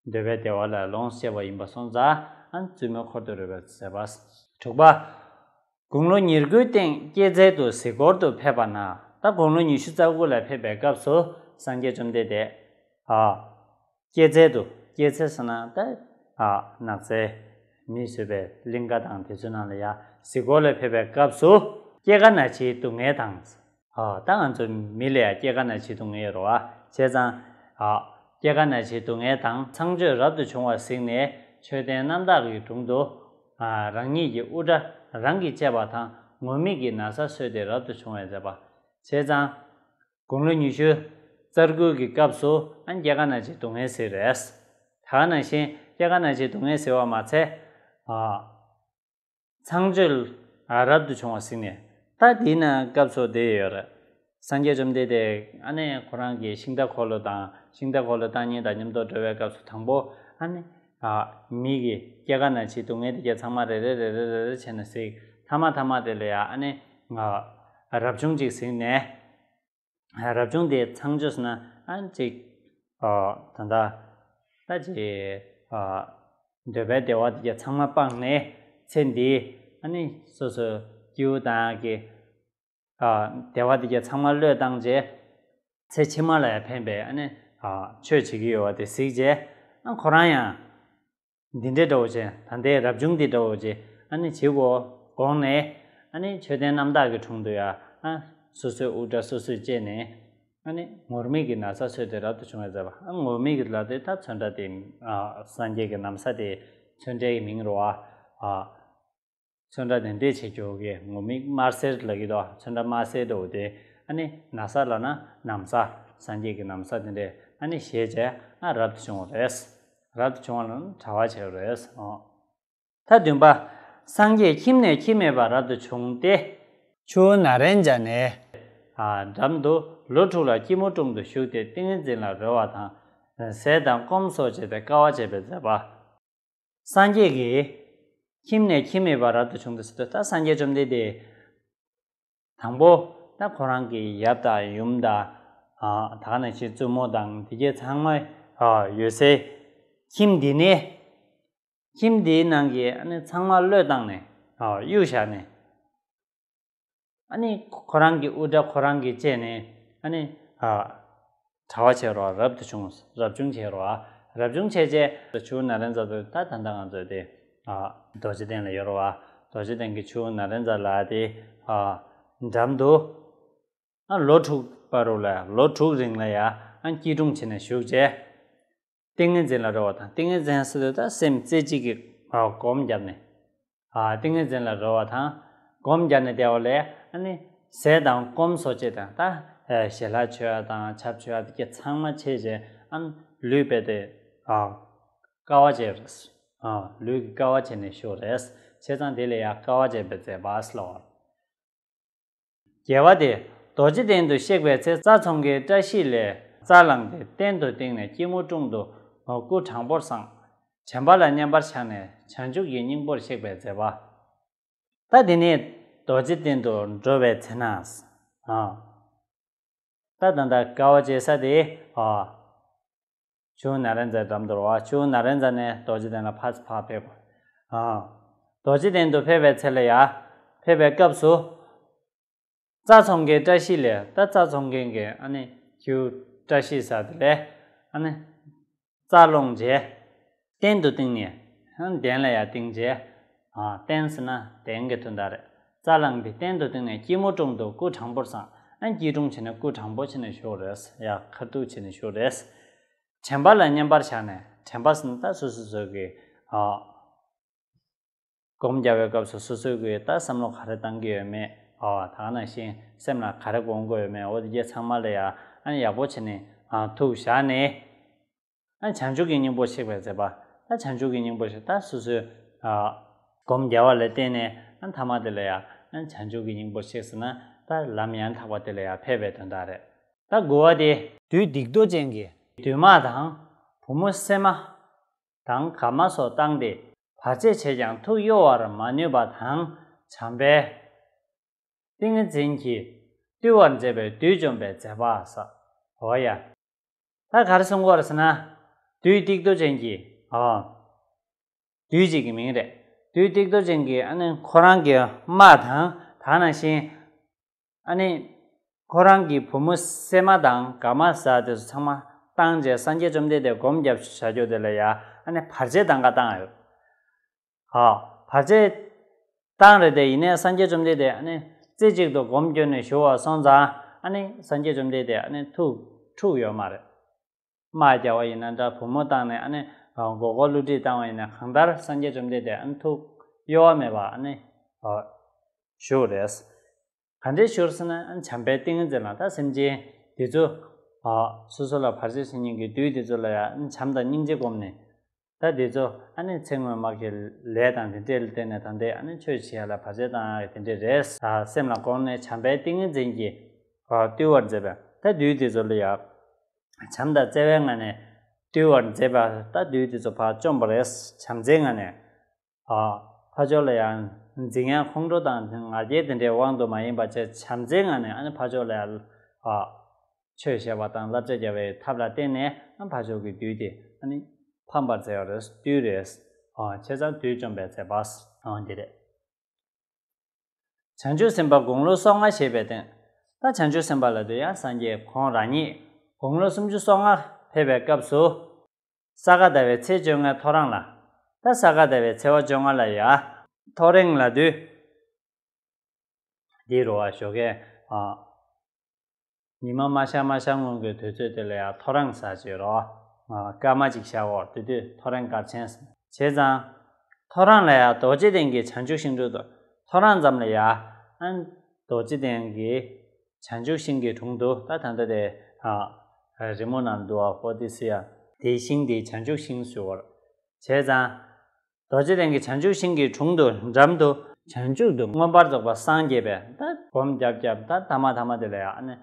འདོད་པའི་བདེ་བ་ལ་ལོངས་སྤྱད་པ་ཡིན་པ་སོང་ཙང་ཨ་བཙུན་མོའི་འཁོར་དུ་རོལ་བའི་མཛད་པ། དྲུག་པ། དགུང་ལོ་ཉེར་དགུའི་སྟེང་སྐྱེད་ཚལ་དུ་གཟིགས་སྐོར་དུ་ཕེབས་པ་ན། ད་དགུང་ལོ་ཉི་ཤུ་རྩ་དགུ་ལ་ཕེབས་པའི་སྐབས་སུ་སངས་རྒྱས་བཅོམ་ལྡན་འདས། ཨ། སྐྱེད་ཚལ་དུ། སྐྱེད་ཚལ་ཟེར་ན་ད། ཨ། ནགས་ཚལ། མིས་བཟོས་པའི་གླིང་ག་དང་དེ་ཚོའི་ནང་ལ་ཡ་གཟིགས་སྐོར་ལ་ཕེབས་པའི་སྐབས་སུ། སྐྱེ་རྒ་ན་འཆིའི་སྡུག་བསྔལ་དང་། ཨ། ད་ང་ཚོ་མི་ལ་ཡ་སྐྱེ་རྒ་ན་འཆིའི་སྡུག་བསྔལ་ཡོད་རེད་བ། བྱས་ཙང་། ཨ། སྐྱེ་རྒ་ན་འཆིའི་སྡུག་བསྔལ་དང་ཚངས་སྤྱོད་རབ་ཏུ་བྱུང་བ་གཟིགས་ནས་མཆོད་རྟེན་རྣམ་དག་གི་དྲུང་དུ། ཨ། རང་ཉིད་ཀྱི་དབུ་སྐྲ་རང་གིས་བཅད་པ་དང་ངུར་སྨྲིག་གི་ན་བཟའ་གསོལ་ཏེ་རབ་ཏུ་བྱུང་བའི་མཛད་པ། བྱས་ཙང་། དགུང་ལོ་ཉི་ཤུ་རྩ་དགུ་གི་སྐབས་སུ་ཨ་སྐྱེ་རྒ་ན་འཆིའི་སྡུག་བསྔལ་གཟིགས་རེད། ད་ག་ནང་བཞིན་སྐྱེ་རྒ་ན་འཆིའི་སྡུག་བསྔལ་གཟིགས་པ་མ་ཚད། ཨ། ཚངས་སྤྱོད་ཨ་རབ་ཏུ་བྱུང་བ་གཟིགས་ནས། ད་དེའི་ནང་སྐབས་སུ་དེ་ཡོད་རེད། སངས་རྒྱས་བཅོམ་ལྡན་འདས་ཨ་ནི་ཁོ་རང་གི་ཤིང་རྟ་འཁོར་ལོ་དང་ཤིང་རྟ་འཁོར་ལོ་བཏང་མཁན་དང་མཉམ་དུ་འགྲོ་བའི་སྐབས་སུ་དང་པོ་ཨ་ནི། ཨ། མི་གི་སྐྱེ་རྒ་ན་འཆིའི་སྡུག་བསྔལ་དེ་གའི་ཚང་མ་རེ་རེ་རེ་རེ་རེ་རེ་བྱས་ནས་གཟིགས། ཐ་མ་ཐ་མ་དེ་ལ་ཡ་ཨ་ནི། ཨ། རབ་བྱུང་ཅིག་གཟིགས་ནས། རབ་བྱུང་དེ་ཚངས་སྤྱོད་ཟེར་ན་ཨ་ཅིག་ཨ། ད་ལྟ་ད་ཅིག་ཨ། འདོད་པའི་བདེ་བ་དེ་ག་ཚང་མ་སྤངས་ནས་ཚེ་འདིའི་ཨ་ནི་སོ་སོའི་སྐྱེ་བོ་དང་གི་ཨ། བདེ་བ་དེ་ག་ཚང་མ་བློས་བཏང་རྗེས་ཚེ་ཕྱི་མ་ལ་ཡང་ཕན་པའི་ཨ་ནི་ཨ། ཆོས་བྱེད་ཀྱི་ཡོད་པ་དེ་གཟིགས་རྗེས་ཨ་ཁོ་རང་ཡང་། འདི་འདྲའི་འདྲ་བོ་ཅན་ད་ལྟའི་རབ་བྱུང་འདི་འདྲ་བོ་ཅན་ཨ་ནི་བྱེད་དགོས་དགོངས་ནས་ཨ་ནི་མཆོད་རྟེན་རྣམ་དག་གི་དྲུང་དུ་ཡ་ཨ་སོ་སོའི་དབུ་སྐྲ་སོ་སོས་བཅད་ནས་ཨ་ནི་ངུར་སྨྲིག་གི་ན་བཟའ་གསོལ་ཏེ་རབ་ཏུ་བྱུང་བའི་མཛད་པ། ཨ་ངུར་སྨྲིག་གི་ལ་དེ་ད་ཚོན་ཁྲ་དེ་ཨ་སངས་རྒྱས་ཀྱི་ན་བཟའ་དེ་ཚོན་ཁྲའི་མིང་རེད་བ། ཨ་ཚོན་ཁྲ་དེ་འདྲས་བྱེད་རྒྱུ་གི་ངུར་སྨྲིག་དམར་སེར་ལབ་ཀྱི་འདུག་ཚོན་ཁྲ་དམར་སེར་འདྲ་བོ་དེ་ཨ་ནི་ན་བཟའ་ལབ་ན་ན་བཟའ་སངས་རྒྱས་ཀྱི་ན་བཟའ་དེ་འདྲས་ཨ་ནི་བཞེས་བྱས་ཨ་རབ་ཏུ་བྱུང་བ་རེད། རབ་ཏུ་བྱུང་བ་ལ་གྲྭ་པ་བྱས་པ་རེད། ཨོ། ད་བདུན་པ། སངས་རྒྱས་ཁྱིམ་ནས་ཁྱིམ་མེད་པར་རབ་ཏུ་བྱུང་སྟེ། ཆུ་བོ་ནཱ་ལེནྡྲ་ནས། ཨ། འགྲམ་དུ་ལོ་དྲུག་ལ་སྐྱིལ་མོ་ཀྲུང་དུ་བཞུགས་ཏེ་ཏིང་ངེ་འཛིན་ལ་རོལ་བ་དང་། ཟས་དང་སྐོམ་སོགས་བྱས་ཏེ་དཀའ་བ་སྤྱད་པའི་མཛད་པ། སངས་རྒྱས་ཀྱིས་ཁྱིམ་ནས་ཁྱིམ་མེད་པར་རབ་ཏུ་བྱུང་སྟེ་ཟེར་དུས། ད་སངས་རྒྱས་བཅོམ་ལྡན་འདས་དང་པོ་ད་ཁོ་རང་གི་ཡབ་དང་ཡུམ་དང་། ཨ། ད་ག་ནང་བཞིན་བཙུན་མོ་དང་དེ་གྱད་ཚང་མ། ཨ། ཡོད་སའི་ཁྱིམ་འདི་ནས། ཁྱིམ་འདིའི་ནང་གི་ཨ་ནི་ཚང་མ་བློས་བཏང་ནས། ཨ། གཡུག་བཞག་ནས། ཨ་ནི་ཁོ་རང་གི་དབུ་སྐྲ་ཁོ་རང་གིས་བཅད་ནས། ཨ་ནི། ཨ། གྲྭ་པ་བྱེད་རོགས། རབ་ཏུ་བྱུང་། རབ་བྱུང་བྱེད་རོགས། རབ་བྱུང་བྱས་རྗེས་ཆུ་བོ་ནཱ་ལེནྡྲ་དུ། ད་ད་ལྟ་ང་ཚོ་དེ། ཨ། རྡོ་རྗེ་གདན་ལ་ཡོད་རོགས། རྡོ་རྗེ་གདན་གྱི་ཆུ་བོ་ནཱ་ལེནྡྲ་ལ་དེ། ཨ། འགྲམ་དུ། ཨ། ལོ་དྲུག་བར་དུ་ལ། ལོ་དྲུག་རིང་ལ་ཡ། ཨ། སྐྱིལ་ཀྲུང་བྱས་ནས་བཞུགས་རྗེས། ཏིང་ངེ་འཛིན་ལ་རོལ་བ་དང་། ཏིང་ངེ་འཛིན་ཟེར་དུས་ད་སེམས་རྩེ་གཅིག་གིས། ཨ། སྒོམ་བརྒྱབ་ནས། ཨ། ཏིང་ངེ་འཛིན་ལ་རོལ་བ་དང་སྒོམ་བརྒྱབ་ནས་བསྡད་པ་ལས། ཨ་ནི་ཟས་དང་སྐོམ་སོགས་བཅད་དང་། ད། ཨ། ཞལ་ལག་མཆོད་ཡ་དང་ཆབ་མཆོད་ཡ་དེ་གྱད་ཚང་མ་བྱས་རྗེས། ཨ། ལུས་རྦད་དེ། ཨ། དཀའ་བ་སྤྱད་རེད། ཨ། ལུས་ཀྱིས་དཀའ་བ་སྤྱད་ནས་བཞུགས་རེད། བྱས་ཙང་དེ་ལ་ཡ་དཀའ་བ་སྤྱད་པའི་མཛད་པ་ཟེར་ལབ་པ། རྒྱལ་བ་དེ་རྡོ་རྗེ་གདན་དུ་གཤེགས་པའི་ཚེ། རྩྭ་ཚོང་ཀའི་བཀྲ་ཤིས་ལས་རྩྭ་བླངས་ཏེ་སྟན་དུ་བཏིང་ནས་སྐྱིལ་མོ་ཀྲུང་དུ་སྐུ་དྲང་པོར་བསྲངས། བྱམས་པ་ལ་མཉམ་པར་བཞག་ནས་བྱང་ཆུབ་ཀྱི་སྙིང་པོར་གཤེགས་པའི་མཛད་པ། ད་དེ་ནས་རྡོ་རྗེ་གདན་དུ་འགྲོ་བའི་ཚེ་ན། ཨ། ད་ད་ལྟ་དཀའ་བ་སྤྱད་ས་དེ། ཨ། ཆུ་བོ་ནཱ་ལེནྡྲའི་འགྲམ་དུ་རེད་པ། ཆུ་བོ་ནཱ་ལེནྡྲ་ནས་རྡོ་རྗེ་གདན་ལ་ཕར་ཕར་ཕེབས། ཨ། རྡོ་རྗེ་གདན་དུ་ཕེབས་པའི་ཚེ་ལ་ཡ། ཕེབས་པའི་སྐབས་སུ། རྩྭ་ཚོང་མཁན་བཀྲ་ཤིས་ལས། ད་རྩྭ་ཚོང་མཁན་གྱིས་ཨ་ནི་ཁྱེའུ་བཀྲ་ཤིས་ཟེར་དེ་ལས། ཨ་ནི་རྩྭ་སློང་རྗེས། སྟན་དུ་བཏིང་ནས། ཨ། གདན་ལ་ཡར་བཏིང་རྗེས། ཨ། སྟན་ཟེར་ན་གདན་གྱི་དོན་དག་རེད། རྩྭ་བླངས་ཏེ་སྟན་དུ་བཏིང་ནས་སྐྱིལ་མོ་ཀྲུང་དུ་སྐུ་དྲང་པོར་བསྲངས། ཨ། སྐྱིལ་ཀྲུང་བྱས་ནས་སྐུ་དྲང་པོ་བྱས་ནས་བཞུགས་རེད། ཡར་ཁ་ཐུག་བྱས་ནས་བཞུགས་རེད། དྲན་པ་ལ་མཉམ་པར་བཞག་ནས། དྲན་པ་ཟེར་ན་ད་སོ་སོ་སོ་གི། ཨ། སྒོམ་རྒྱག་པའི་སྐབས་སུ་སོ་སོའི་གི་ད་བསམ་བློ་ག་རེ་བཏང་གི་ཡོད་མེད། ཨོ། ད་ག་ནང་བཞིན་སེམས་ལ་ག་རེ་སྒོམ་དགོས་ཡོད་མེད། འོ་དེ་གྱད་ཚང་མ་ལ་ཡ། ཨ་ནི་ཡག་པོ་བྱས་ནས། ཨ། ཐུགས་བཞག་ནས། ཨ། བྱང་ཆུབ་ཀྱི་སྙིང་པོར་གཤེགས་པའི་མཛད་པ། ད་བྱང་ཆུབ་ཀྱི་སྙིང་པོ་ཞིག་ད་སོ་སོའི། ཨ། སྒོམ་རྒྱག་པ་ལ་བརྟེན་ནས། ཨ། ཐ་མ་དེ་ལ་ཡ། ཨ། བྱང་ཆུབ་ཀྱི་སྙིང་པོར་གཤེགས་ཟེར་ན་ད་ལམ་ཡང་དག་པ་དེ་ལ་ཡ་ཕེབས་པའི་དོན་དག་རེད། ད་དགུ་པ་དེ། བདུད་སྡིག་ཏོ་ཅན་གྱི་བདུད་དམག་དང་། བུ་མོ་སྲེད་མ་དང་། ག་མ་སོགས་བཏང་སྟེ་བར་ཆད་བྱས་ཀྱང་ཐུགས་གཡོ་བར་མ་ནུས་པ་དང་། བྱམས་པའི་ཏིང་ངེ་འཛིན་གྱིས་བཏུལ་བར་མཛད་པའི་བདུད་བཅོམ་པའི་མཛད་པ་ཟེར། འོ་ཡ། ད་ག་རེ་གསུང་གི་ཡོད་རེད་ཟེར་ན། བདུད་སྡིག་ཏོ་ཅན་གྱི། ཨོ། བདུད་ཅིག་གི་མིང་རེད། བདུད་སྡིག་ཏོ་ཅན་གྱི། ཨ་ནི་ཁོ་རང་གི་དམག་དང་། ད་ག་ནང་བཞིན། ཨ་ནི་ཁོ་རང་གི་བུ་མོ་སྲེད་མ་དང་ག་མ་ཟེར་དེ་ཚོ་ཚང་མ་བཏང་རྗེས། སངས་རྒྱས་བཅོམ་ལྡན་འདས་སྒོམ་རྒྱབ་བྱ་རྒྱུ་དེ་ལ་ཡ། ཨ་ནི་བར་ཆད་གཏང་ག་བཏང་ཡོད། ཨ། བར་ཆད་བཏང་རེད་དེ། ཡིན་ནའི་སངས་རྒྱས་བཅོམ་ལྡན་འདས། ཨ་ནི་རྩེ་གཅིག་ཏུ་སྒོམ་བསྐྱོན་ནས་བཞུགས་པ་སོང་ཙང་། ཨ་ནི་སངས་རྒྱས་བཅོམ་ལྡན་འདས། ཨ་ནི་ཐུགས་འཁྲུགས་ཡོད་མ་རེད། དམག་རྒྱག་པ་ཡིན་ན་འདྲ། བུ་མོ་བཏང་ནས། ཨ་ནི་མགོ་སྐོར་བསླུ་བྲིད་བཏང་བ་ཡིན་ན། གང་ལྟར་སངས་རྒྱས་བཅོམ་ལྡན་འདས། ཨ་ནི་ཐུགས་གཡོ་བ་མེད་པ། ཨ་ནི། ཨ། བཞུགས་རེད། ག་འདྲས་བཞུགས་ཟེར་ན། ཨ། བྱམས་པའི་ཏིང་ངེ་འཛིན་ལ། ད་སེམས་ཅན་འདི་ཚོ། ཨ། སོ་སོ་ལ་བར་ཆད་བྱེད་མཁན་གྱི་བདུད་འདི་ཚོ་ལ་ཡ། ཨ། བྱམས་དང་སྙིང་རྗེ་བསྒོམས་ནས། ད་འདི་ཚོ། ཨ་ནི་ཚེ་སྔོན་མ་གི་ལས་དང་དེ་འདྲས་ལ་བརྟེན་ནས། ད་འདི། ཨ་ནི་ཆོས་བྱེད་ཡ་ལ་བར་ཆད་བཏང་ཡ་དེ་འདྲས་རེད། ཨ། སེམས་ལ་དགོངས་ནས་བྱམས་པའི་ཏིང་ངེ་འཛིན་གྱིས། ཨ། བཏུལ་བར་མཛད་པ། ད་བདུད་འདི་ཚོ་ལ་ཡ། བྱམས་དང་བརྩེ་བའི་ངང་ནས་བཏུལ་བར་མཛད་པ། ད་བདུད་འདི་ཚོ་ཕར་བཅོམ་པ་རེད། བྱམས་བརྩེའི་ངང་ནས། ཨ། ཕར་ཕྱོགས་ལ་ཡང་འཛིན་ཡ་ཁོང་ཁྲོ་དང་ང་རྒྱལ་དེ་འདྲའི་དབང་དུ་མ་ཡིན་པ་བྱས། བྱམས་བརྩེའི་ངང་ནས། ཨ་ནི་ཕར་ཕྱོགས་ལ་ཡང་། ཨ། ཆོས་བཤད་པ་དང་བསླབ་བྱ་རྒྱག་པའི་ཐབས་ལ་བརྟེན་ནས། ཨ། ཕར་ཕྱོགས་ཀྱི་བདུད་དེ། ཨ་ནི་ཕམ་པར་མཛད་པ་རེད། བཏུལ་རེད། ཨ། བྱས་ཙང་བདུད་བཅོམ་པའི་མཛད་པ། ཨ། འདི་རེད། བྱང་ཆུབ་སེམས་དཔའ་དགུང་ལོ་སོ་ལྔ་བཞེས་པའི་སྟེང་། ད་བྱང་ཆུབ་སེམས་དཔའ་ལབ་དུས་ཡང་སངས་རྒྱས་ཁོང་རང་ཉིད་དགུང་ལོ་སུམ་ཅུ་སོ་ལྔ་ཕེབས་པའི་སྐབས་སུ། ས་ག་ཟླ་བའི་ཚེས་བཅོ་ལྔའི་ཐོ་རངས་ལ། ད་ས་ག་ཟླ་བའི་ཚེས་པ་བཅོ་ལྔ་ལ་ཡ། ཐོ་རངས་ལབ་དུས། འདི་རུ་བ་ཞོགས་ཀས། ཨ། ཉི་མ་མ་ཤར་མ་ཤར་སྔོན་གྱི་དུས་ཚོད་དེ་ལ་ཡ་ཐོ་རངས་ཟེར་གྱི་ཡོད་རེད། ཨ། སྐར་མ་གཅིག་ཤར་བ། དེ་དུས་ཐོ་རངས་སྐར་ཆེན། བྱས་ཙང་ཐོ་རངས་ལ་ཡ་རྡོ་རྗེ་གདན་གྱི་བྱང་ཆུབ་ཤིང་དྲུང་དུ། ཐོ་རངས་ཙམ་ལ་ཡ། ཨ། རྡོ་རྗེ་གདན་གྱི་བྱང་ཆུབ་ཤིང་གི་དྲུང་དུ། ད་ད་ལྟ་དེ། ཨ། རི་མོ་ནང་འདུག་པ། པོ་ཏི་སི་ཡ། དེའི་ཤིང་དེ་བྱང་ཆུབ་ཤིང་ཟེར་བ། བྱས་ཙང་། རྡོ་རྗེ་གདན་གྱི་བྱང་ཆུབ་ཤིང་གི་དྲུང་དུ་འགྲམ་དུ་བྱང་ཆུབ་ཏུ་མངོན་པར་རྫོགས་པ་སངས་རྒྱས་པའི་ད་སྒོམ་རྒྱབ་རྒྱབ་ད་ཐ་མ་ཐ་མ་དེ་ལ་ཡང་ཨ་ནི་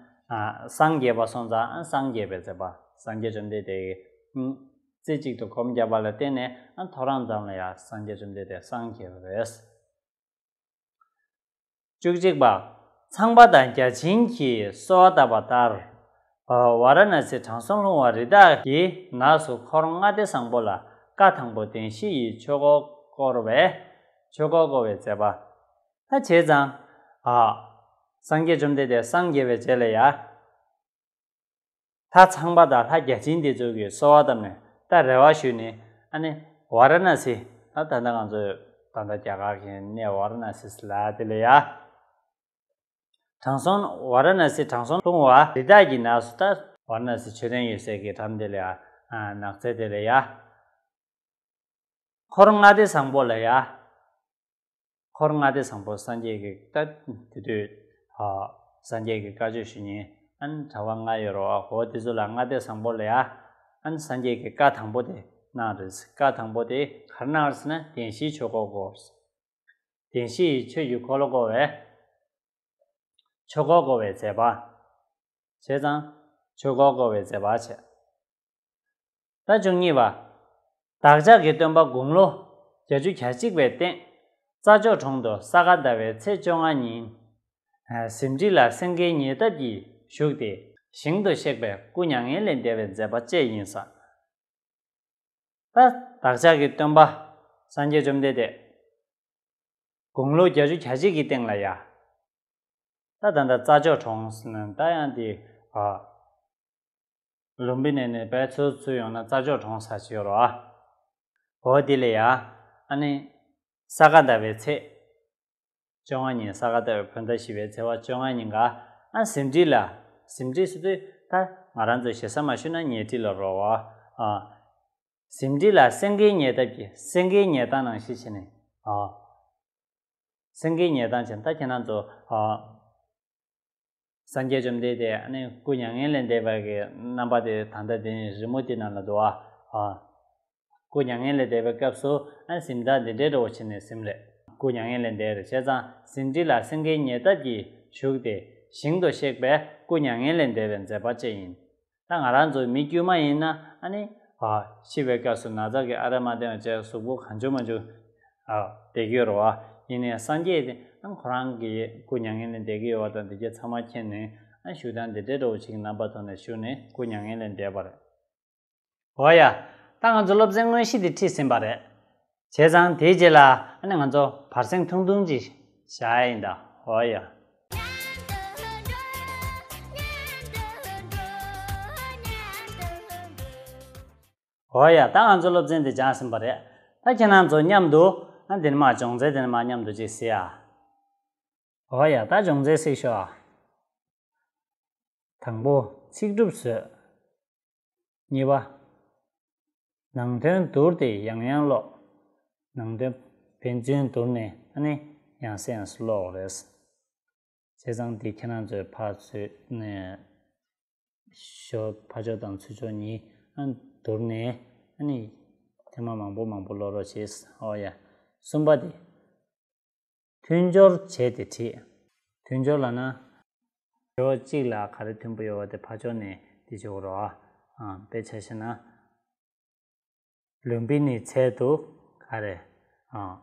སངས་རྒྱས་པ་སོང་ཙང་ཨ་སངས་རྒྱས་པའི་མཛད་པ་སངས་རྒྱས་བཅོམ་ལྡན་འདས་ཀྱིས་རྩེ་གཅིག་ཏུ་སྒོམ་བརྒྱབ་པ་ལ་བརྟེན་ནས་ཨ་ཐོ་རངས་ཙམ་ལ་ཡང་སངས་རྒྱས་བཅོམ་ལྡན་འདས་སངས་རྒྱས་པ་རེད། བཅུ་གཅིག་པ། ཚངས་པ་དང་བརྒྱ་བྱིན་གྱིས་གསོལ་བ་བཏབ་པ་ལྟར། ཝཱ་ར་ཎ་སི་དྲང་སྲོང་ལྷུང་བ་རི་དྭགས་ཀྱི་ནགས་སུ་འཁོར་ལྔ་སྡེ་བཟང་པོ་ལ་བཀའ་དང་པོ་བདེན་བཞི་ཡི་ཆོས་འཁོར་བསྐོར་བའི་ཆོས་འཁོར་བསྐོར་བའི་མཛད་པ། ད་བྱས་ཙང་། སངས་རྒྱས་བཅོམ་ལྡན་འདས་སངས་རྒྱས་པའི་རྗེས་ལ་ཡ། ད་ཚངས་པ་དང་ལྷ་བརྒྱ་བྱིན་འདི་ཚོ་གིས་གསོལ་བ་བཏབ་ནས་ད་རེ་བ་ཞུས་ནས་ཨ་ནི་ཝཱ་ར་ཎ་སི་ད་ད་ལྟ་ང་ཚོས་ད་ལྟ་རྒྱ་གར་གྱི་གནས་ཝཱ་ར་ཎ་སི་ལ་དེ་ལ་ཡ། དྲང་སྲོང་ཝཱ་ར་ཎ་སི་དྲང་སྲོང་ལྷུང་བ་རི་དྭགས་ཀྱི་ནགས་སུ་ད་ཝཱ་ར་ཎ་སི་མཆོད་རྟེན་ཡོད་སའི་གི་འགྲམ་དེ་ལ་ཡ། ནགས་ཚལ་དེ་ལ་ཡ། འཁོར་ལྔ་སྡེ་བཟང་པོ་ལ་ཡ། འཁོར་ལྔ་སྡེ་བཟང་པོ་སངས་རྒྱས་ཀྱི་ད་དེ་དུས་སངས་རྒྱས་ཀྱི་བཀའ་ཆོས་ཞུ་མཁན་ཨ་ནི་གྲྭ་པ་ལྔ་ཡོད་རེད་བ། འོ་དེ་ཚོ་ལ་ལྔ་སྡེ་བཟང་པོ་ལ་ཡ། ཨ་ནི་སངས་རྒྱས་ཀྱི་བཀའ་དང་པོ་དེ་གནང་རེད། བཀའ་དང་པོ་དེ་ག་རེ་གནང་རེད་ཟེར་ན་བདེན་བཞིའི་ཆོས་འཁོར་བསྐོར། བདེན་བཞི་ཡི་ཆོས་ཀྱི་འཁོར་ལོ་བསྐོར་བས། ཆོས་འཁོར་བསྐོར་བའི་མཛད་པ། བྱས་ཙང་ཆོས་འཁོར་བསྐོར་བའི་མཛད་པ་བྱས། ད་བཅུ་གཉིས་པ། བདག་ཅག་གི་སྟོན་པ་དགུང་ལོ་བརྒྱད་ཅུ་གྱ་གཅིག་པའི་སྟེང་། རྩྭ་མཆོག་གྲོང་དུ་ས་ག་ཟླ་བའི་ཚེས་བཅོ་ལྔ་ཉིན། ཟིན་བྲིས་ལ་སེང་གེའི་ཉེ་འདབས་ཀྱིས་ཞུགས་ཏེ་ཞིང་དུ་གཤེགས་པའི་སྐུ་མྱ་ངན་ལས་འདས་པའི་མཛད་པ་བཅས་ཡིན་ས། ད་བདག་ཅག་གི་སྟོན་པ་སངས་རྒྱས་བཅོམ་ལྡན་འདས། དགུང་ལོ་བརྒྱད་ཅུ་གྱ་གཅིག་གི་སྟེང་ལ་ཡ། ད་ད་ལྟ་རྩྭ་མཆོག་གྲོང་ཟེར་ན་ད་ཡང་དེ། ལུམ་བི་ནི་ནས་བལ་ཚུར་ཚུར་ཡོང་ན་རྩྭ་མཆོག་གྲོང་ས་ཞིག་ཡོད་རེད་བ། འོ་དེ་ལ་ཡ། ཨ་ནི། ས་ག་ཟླ་བའི་ཚེས། བཅོ་ལྔ་ཉིན་ས་ག་ཟླ་བའི་བོད་ཟླ་བཞི་པའི་ཚེས་པ་བཅོ་ལྔ་ཉིན་ག་ཨ་ཟིན་བྲིས་ལ། ཟིན་བྲིས་ཟེར་དུས་ད་ང་རང་ཚོ་ཞེ་ས་མ་ཞུས་ན་ཉལ་ཁྲི་ལ་རོལ་བ། ཟིན་བྲིས་ལ་སེང་གེའི་ཉལ་སྟབས་ཀྱིས་སེང་གེའི་ཉལ་སྟངས་ནང་བཞིན་བྱས་ནས། སེང་གེའི་ཉལ་སྟངས་བྱས་ད་ཁྱེད་རང་ཚོ། སངས་རྒྱས་བཅོམ་ལྡན་འདས་ཨ་ནི་སྐུ་མྱ་ངན་ལས་འདས་པ་གི་རྣམ་པ་དེ་ད་ལྟ་དེ་རི་མོ་དེ་ནང་ལ་འདུག་ཨ། སྐུ་མྱ་ངན་ལས་འདས་པའི་སྐབས་སུ་ཨ་གཟིམ་ཐང་འདི་འདྲའི་འདྲ་བོ་བྱས་ནས་གཟིམ་རེད། སྐུ་མྱ་ངན་ལས་འདས་རེད་བྱས་ཙང་ཟིན་བྲིས་ལ་སེང་གེའི་ཉལ་སྟབས་ཀྱིས་ཞུགས་ཏེ་ཞིང་དུ་གཤེགས་པའི་སྐུ་མྱ་ངན་ལས་འདས་པའི་མཛད་པ་ཅན་ཡིན། ད་ང་རང་ཚོ་མི་དཀྱུས་མ་ཡིན་ན་ཨ་ནི། ཤི་བའི་སྐབས་སུ་ན་ཚ་གི་ཨ་ར་མ་བསྟེན་པ་བྱས་གཟུགས་པོ་གང་བྱུང་མང་བྱུང་། བསྡད་ཀྱི་ཡོད་རེད་བ། ཡིན་ནའི་སངས་རྒྱས་དེ་ཁོ་རང་གི་སྐུ་མྱ་ངན་ལས་འདས་ཀྱི་ཡོད་པ་དང་འདི་གའི་ཚང་མ་མཁྱེན་ནས་ཨ་བཞུགས་སྟངས་འདི་འདྲའི་འདྲ་བོ་ཅིག་གི་རྣམ་པ་ཐོག་ནས་བཞུགས་ནས་སྐུ་མྱ་ངན་ལས་འདས་པ་རེད། འོ་ཡ། ད་ང་ཚོ་སློབ་ཚན་དངོས་གཞི་དེ་ཁྲིད་ཟིན་པ་རེད། བྱས་ཙང་དེའི་རྗེས་ལ་ཨ་ནི་ང་ཚོ་བར་གསེང་ཐུང་ཐུང་ཅིག་བཞག་ཡ་ཡིན་ད། འོ་ཡ། འོ་ཡ། ད་ང་ཚོ་སློབ་ཚན་དེ་སྦྱངས་ཟིན་པ་རེད། ད་ཁྱེད་རང་ཚོ་མཉམ་དུ་ཨ་འདི་ནས་མར་སྦྱོང་ཚན་དེ་ནས་མར་མཉམ་དུ་ཅིག་གཟིགས་ཨ། འོ་ཡ། ད་སྦྱོང་ཚན་གཟིགས་ཤོག་ཨ། དང་པོ་ཚིག་གྲུབ་བཟོས། གཉིས་པ། ནང་དོན་བསྡུར་ཏེ་ཡང་ཡང་ཀློག་ནང་དོན་ཕན་ཚུན་བསྡུར་ནས་ཨ་ནི་ཡང་སེ་ཡང་སེ་ཀློག་རེད། བྱས་ཙང་འདི་ཁྱེད་རང་ཚོས་ཕར་ཚུར་ནས་ཞོ་ཕར་ཕྱོགས་དང་ཚུར་ཕྱོགས་གཉིས་ཨ་བསྡུར་ནས་ཨ་ནི་ཐེངས་མ་མང་པོ་མང་པོ་ཀློག་རོགས་བྱེད། འོ་ཡ། གསུམ་པ་དེ། མཐུན་སྦྱོར་བྱས་ཏེ་བྲིས། མཐུན་སྦྱོར་ལབ་ན། ཕྱོགས་གཅིག་ལ་ག་རེ་མཐུན་པོ་ཡོད་པ་དེ་ཕར་ཕྱོགས་ནས་དེ་བྱེད་དགོས་རེད་བ། ཨ། དཔེ་ཆ་བཞག་ན། ལུམ་བི་ནིའི་ཚལ་དུ་ག་རེ། ཨ།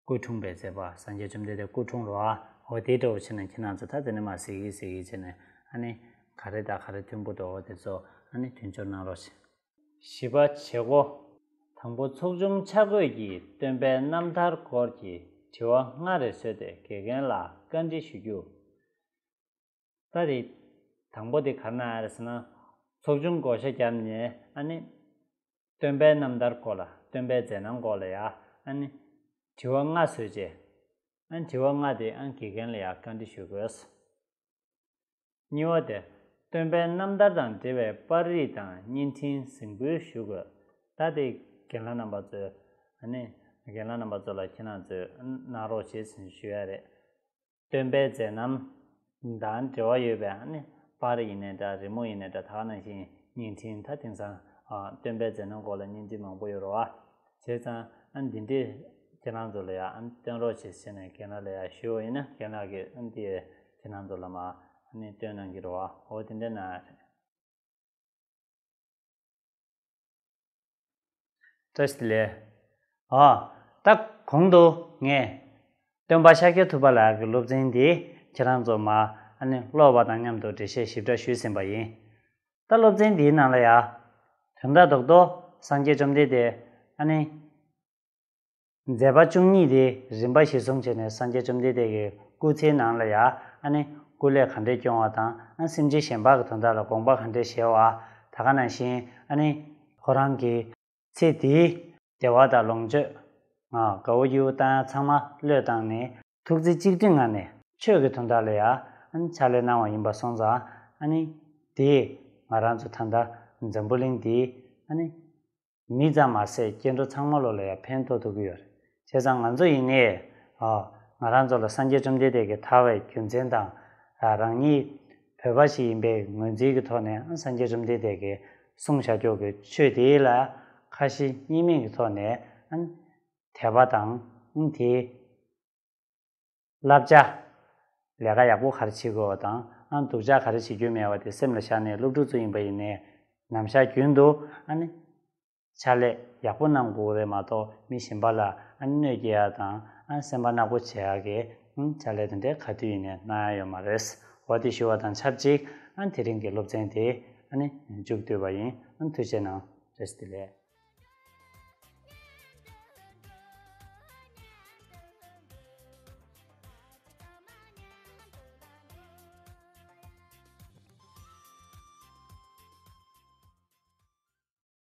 སྐུ་འཁྲུངས་པའི་མཛད་པ་སངས་རྒྱས་བཅོམ་ལྡན་འདས་སྐུ་འཁྲུངས་རེད་བ། འོ་དེ་འདྲ་བོ་བྱས་ན་ཁྱེད་རང་ཚོ་ད་དེ་ནས་མར་གཟིགས་གི་གཟིགས་གི་བྱས་ནས་ཨ་ནི་ག་རེ་དང་ག་རེ་མཐུན་པོ་འདུག་འོ་དེ་ཚོ་ཨ་ནི་མཐུན་སྦྱོར་གནང་རོགས་བྱེད། བཞི་པ་བྱེད་སྒོ། དང་པོ་ཚོགས་ཆུང་ཆ་བགོས་ཀྱིས་སྟོན་པའི་རྣམ་ཐར་སྐོར་གྱི་དྲི་བ་ལྔ་རེ་བཟོས་ཏེ་དགེ་རྒན་ལ་བཀའ་འདྲི་ཞུ་རྒྱུ། ད་རེད། དང་པོ་དེ་ག་རེ་གནང་ཡ་རེད་ཟེར་ན། ཚོགས་ཆུང་བགོ་བཤའ་བརྒྱབ་ནས་ཨ་ནི། སྟོན་པའི་རྣམ་ཐར་སྐོར་ལ་སྟོན་པའི་མཛད་རྣམ་སྐོར་ལ་ཡ་ཨ་ནི། དྲི་བ་ལྔ་བཟོས་རྗེས། ཨ་ནི་དྲི་བ་ལྔ་དེ་ཨ་ནི་དགེ་རྒན་ལ་ཡ་བཀའ་འདྲི་ཞུ་དགོས། གཉིས་པ་དེ། སྟོན་པའི་རྣམ་ཐར་དང་འབྲེལ་བའི་པར་རིས་དང་བརྙན་འཕྲིན་གཟིགས་འབུལ་ཞུ་དགོས། ད་དེ་རྒན་ལགས་རྣམ་པ་ཚོས་ཨ་ནི་རྒན་ལགས་རྣམ་པ་ཚོ་ལ་ཁྱེད་རང་ཚོས་གནང་རོགས་བྱེད་ཟེར་ཞུ་ཡ་རེད། སྟོན་པའི་མཛད་རྣམ་དང་འབྲེལ་བ་ཡོད་པའི་ཨ་ནི་པར་ཡིན་ནའི་འདྲ། རི་མོ་ཡིན་ནའི་འདྲ། ད་ག་ནང་བཞིན་བརྙན་འཕྲིན། ད་དེང་སང་ཨ་སྟོན་པའི་མཛད་རྣམ་སྐོར་ལ་བརྙན་འཕྲིན་མང་པོ་ཡོད་རེད་བ། བྱས་ཙང་ ཨ་འདི་འདྲས་ཁྱེད་རང་ཚོ་ལ་ཡ་ཨ་སྟོན་རོགས་བྱེད་ཟེར་ནས་རྒན་ལགས་ལ་ཡ་ཞུས་པ་ཡིན་ན། རྒན་ལགས་ཀྱིས་ཨ་འདི་ཁྱེད་རང་ཚོ་ལ་མ་ཨ་ནི་སྟོན་གནང་གི་རེད་བ། འོ་དེ་འདྲས་ན་རེད། བཀྲ་ཤིས་བདེ་ལེགས། ཨ། ད་གོང་དུ་ངས་སྟོན་པ་ཤཱཀྱ་ཐུབ་པ་ལགས་ཀྱི་སློབ་ཚན་འདི་ཁྱེད་རང་ཚོ་མ་ཨ་ནི་ཀློག་པ་དང་མཉམ་དུ་འགྲེལ་བཤད་ཞིབ་ཕྲ་ཞུས་ཟིན་པ་ཡིན། ད་སློབ་ཚན་འདིའི་ནང་ལ་ཡ། དོན་དག་རྡོག་རྡོག་སངས་རྒྱས་བཅོམ་ལྡན་འདས་ཨ་ནི། མཛད་པ་བཅུ་གཉིས་དེ་རིམ་པ་གཞིར་བཟུང་བྱས་ནས་སངས་རྒྱས་བཅོམ་ལྡན་འདས་ཀྱི་སྐུ་ཚེའི་ནང་ལ་ཡ་ཨ་ནི་སྐུ་ལས་ག་འདྲས་སྐྱོང་བ་དང་། ཨ་སེམས་ཅན་གཞན་པ་གི་དོན་དག་ལ་དགོངས་པ་ག་འདྲས་བཞེས་པ། ད་ག་ནང་བཞིན་ཨ་ནི་ཁོ་རང་གི་ཚེ་འདིའི་བདེ་བ་དང་ལོངས་སྤྱོད། ཨ་དགའ་བོ་སྐྱིད་པོ་བཏང་ཡ་ཚང་མ་བློས་བཏང་ནས་ཐུགས་རྩེ་གཅིག་སྒྲིམ་ངང་ནས་ཆོས་ཀྱི་དོན་དག་ལ་ཡ་ཨ་ནི་ཕྱག་ལས་གནང་བ་ཡིན་པ་སོང་ཙང་། ཨ་ནི་དེས་ང་རང་ཚོ་ད་ལྟ་འཛམ་བུ་གླིང་འདིའི་ཨ་ནི་མི་ཙམ་མ་ཟད་སྐྱེ་འགྲོ་ཚང་མ་ལོ་ལ་ཡང་ཕན་ཐོགས་ཐུབ་ཀྱི་ཡོད་རེད། བྱས་ཙང་ང་ཚོ་ཡིན་ནའི། ཨ། ང་རང་ཚོ་ལ་སངས་རྒྱས་བཅོམ་ལྡན་འདས་ཀྱིས་དར་བའི་རྒྱུ་མཚན་དང་། ཨ། རང་ཉིད་བོད་པ་ཞིག་ཡིན་པའི་ངོས་འཛིན་གྱི་ཐོག་ནས། ཨ། སངས་རྒྱས་བཅོམ་ལྡན་འདས་ཀྱིས་གསུངས་བཞག་རྒྱུ་གི་ཆོས་དེ་ལ་ཁ་ཞེ་གཉིས་མེད་ཀྱི་ཐོག་ནས། ཨ། དད་པ་དང་། ཨ། དེའི་བསླབ་བྱ། ལས་ཀ་ཡག་པོ་ག་རེ་བྱེད་དགོས་པ་དང་། ཨ། སྡུག་ཅག་ག་རེ་བྱེད་རྒྱུ་མེད་པ་དེ་སེམས་ལ་བཞག་ནས། སློབ་ཕྲུག་ཚོ་ཡིན་པ་ཡིན་ནའི་ནམ་ཞག་རྒྱུན་དུ་ཨ་ནི་ཕྱག་ལས་ཡག་པོ་གནང་དགོས་རེད་མ་གཏོགས། མི་གཞན་པ་ལ་ཨ་ནི་གནོད་སྐྱེལ་ཡ་དང་། ཨ། སེམས་པ་ནག་པོ་བྱེད་ཡ་གི། ཨ། ཕྱག་ལས་དེ་འདྲའི་ག་དུས་ཡིན་ནའི་གནང་ཡ་ཡོད་མ་རེད། འོ་དེ་ཞུ་བ་དང་ཆབས་ཅིག་ཨ། དེ་རིང་གི་སློབ་ཚན་དེ་ཨ་ནི་མཇུག་བསྡུས་པ་ཡིན། ཨ། ཐུགས་རྗེ་གནང་། བཀྲ་ཤིས་བདེ་ལེགས།